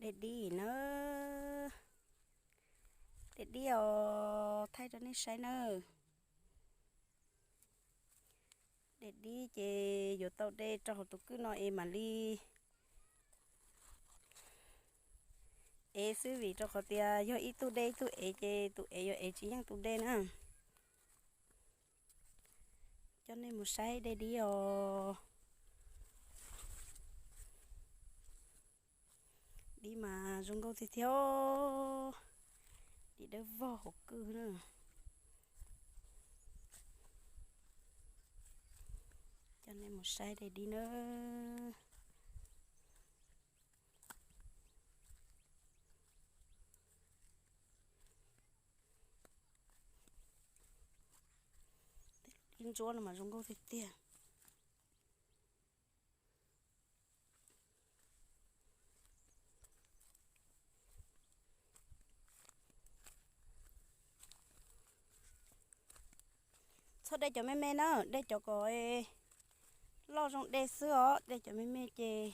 De dib na, de dib os, thaij rau nej saib na. De dib ces yuav tau de rau hauv tus kwj no es mam li ev xwb, vim rau qhov tias yog ib tug de ib tug ev ces tus ev yuav ev tsis yeej tus de na. Coj nej mus saib de dib os. Dib mas zoo nkauj tiag tiag, dib dawb vog hauv kwj na. Coj nej mus saib de dib na. Dib ntsuab no mas zoo nkauj tiag tiag. Txhob de cov me me na, de cov kom loj zoo de xwb os, de cov me me ces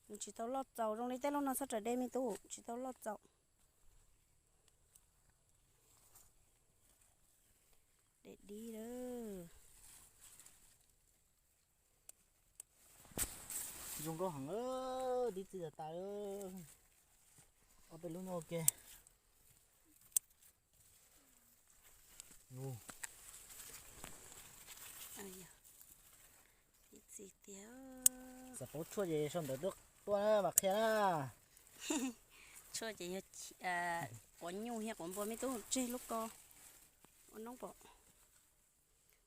nws tsis tau loj txaus. Zoo li tej lub no txhob rawm de me tub, tsis tau loj txaus. De dib lawm. Zoo nkauj heev, dib txi tas tas. Ob peb lub no ua ke. Dib txi tiag. Xav paub tshuaj ces sau ntawv tuaj mam qhia na. Tshuaj ces yog quav nyuj thiab quav npua me tub, tseg lub ko ua noob pom.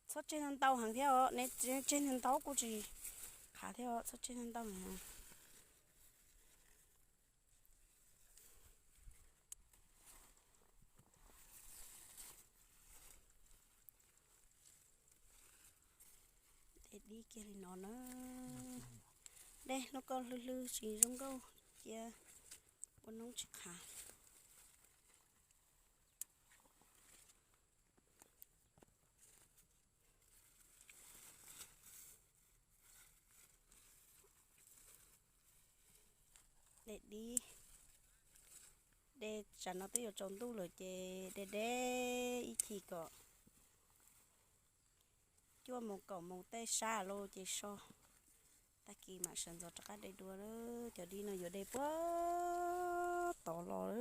Txhob tseg ntau heev thiab os, neb tseg ntau kuj tsis qhav thiab os, txhob tseg ntau heev. De dib kiag li no na. De lub ko hlwb hlwb tsis zoo nkauj cia ua noob tsis qhav. De dib, de tsam no twb yuav tsaus ntuj lawm ces de de ib chim kom cuaj moos kaum moos tej sab lawm ces so, tag kis mam sawv ntxov rov qab de dua. Cov dib no yuav de puag tod los,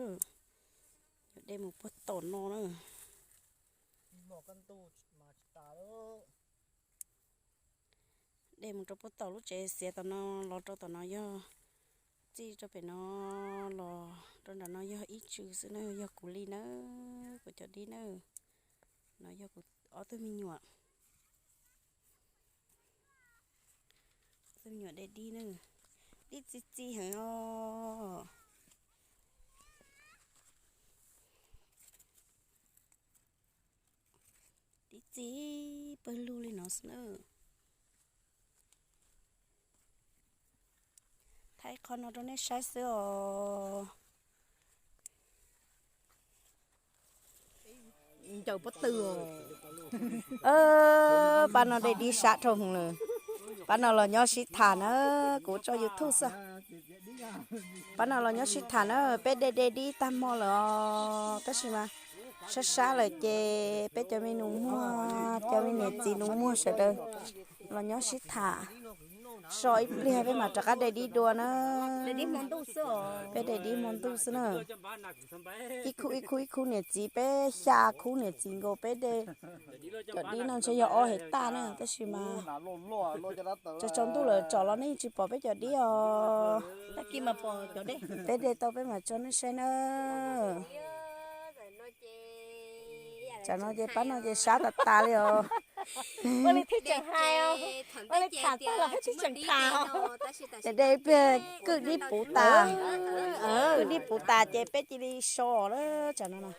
yuav de mus puag tom no na. De mus rau puag tom lub tsev xiav tom no los rau tom no yog, txij rau pem no los rau nram no yog ib tsw xwb na, yog kuv li na, kuv cov dib na. No yog kuv ob tug me nyuam, ob tug me nyuam de dib na, dib txi txi heev os. Dib txi pawg lug li no xwb na. Thaij qhov no rau nej saib xwb os. Ncaws pob tw. Pab no de dib sab dhau hwv lawm. Pab no los nyob sib tham na, kuv tso YouTube xwb. Pab no los nyob sib tham na, peb de de dib tag hmo lawm os, tab sis mas sab sab lawm ces peb cov me nus muag, cov me niam txiv nus muag sawv daws los nyob sib tham. So ib pliag peb mam rov qab de dib dua na. Peb de dib hmo ntuj xwb na. Ib khub ib khub ib khub niam txiv, peb xya khub niam txiv nkaus peb de. Cov dib no ntshe yog ob hais taj na, tab sis mas tsaus ntuj lawm tsom los nej tsis pom peb cov dib os. Peb de tau peb mam tso nej saib na. Tsam no ces pab no ces sab tas tas li os. Ces de ib pliag kwj dib puv tas, kwj dib puv tas ces peb cia li so lawm tsam no na.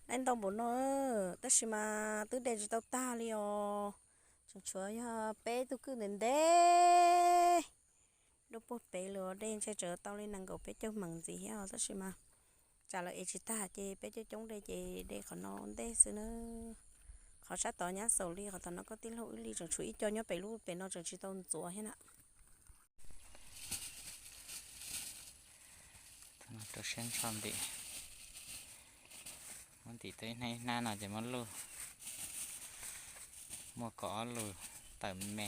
Dib ntau npaum no, tab sis mas twb de tsis tau tag li os. Tseem tshuav yog peb tug kwj ntev ntev dua puag pem lawm, de ntshe tseem tau li nees nkaum peb caug meem ntxiv thiab os, tab sis mas tsam lawv ev tsis tag ces peb coob coob de ces de qhov no ua ntej xwb na. Qhov sab tod nyab xaus li, qhov tom no koj tij laug wb li tseem tshuav ib co nyob pem lub pem no tseem tsis tau ntxuav thiab na. Rau siab ntsho ntim, muab ntim tau ib hnab ib hnab no ces muab luj, muaj kaum ob lus tawm me.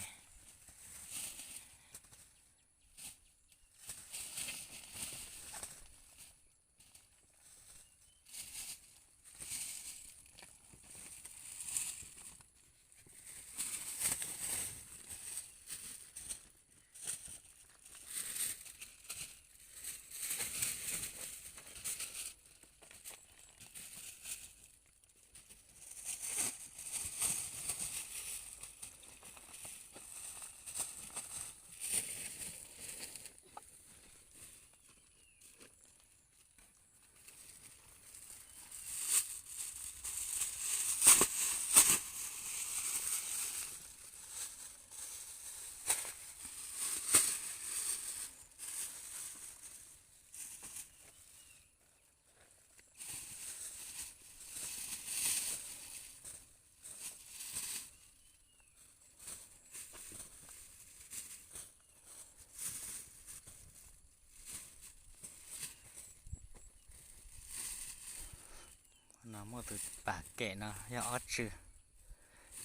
No muaj tus pam kem no yog ob tswv,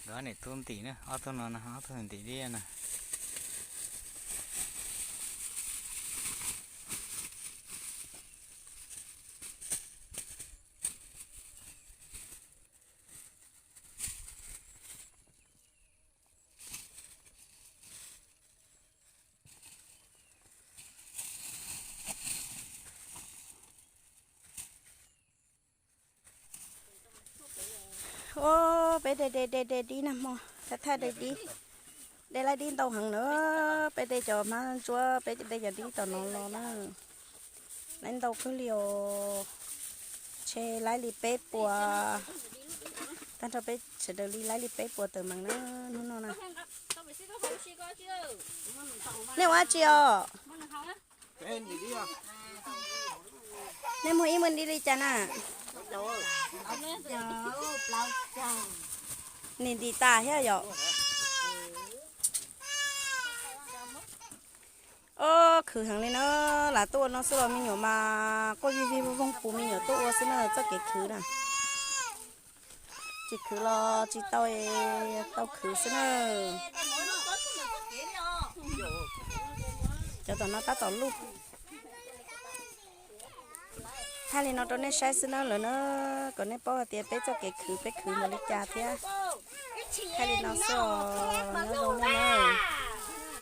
nkawd ob niam tub ntim na, ob tug no no ob tug ntim liab na. Ua peb de de de de dib nag hmo, thaj thaj de dib, de laib dib ntau heev na. Peb de cov hmab ntsuab, peb de cov dib tom no los na, laib ntau kawg li os. Ntshe laib li peb puas, tag nrho peb sawv daws li laib li peb puas tawm mees na hnub no na. Nej ua dab tsi os? Nej muag ib muag dib li cas na? Nim ntim tas thiab yom? Ob, khwv heev li na, lam tuaj ua no xwb los me nyuam mas quaj vij vig voog voog pus me nyuam tuaj ua xwb na, txoj kev khwv na. Tsis khwv los tsis tau, tau khwv xwb na. Cov tom no tab tom luj. Thaij li no rau nej saib xwb na lawm na, kom nej paub hais tias peb txoj kev khwv peb khwv mus li cas thiab. Thaij li no xwb os.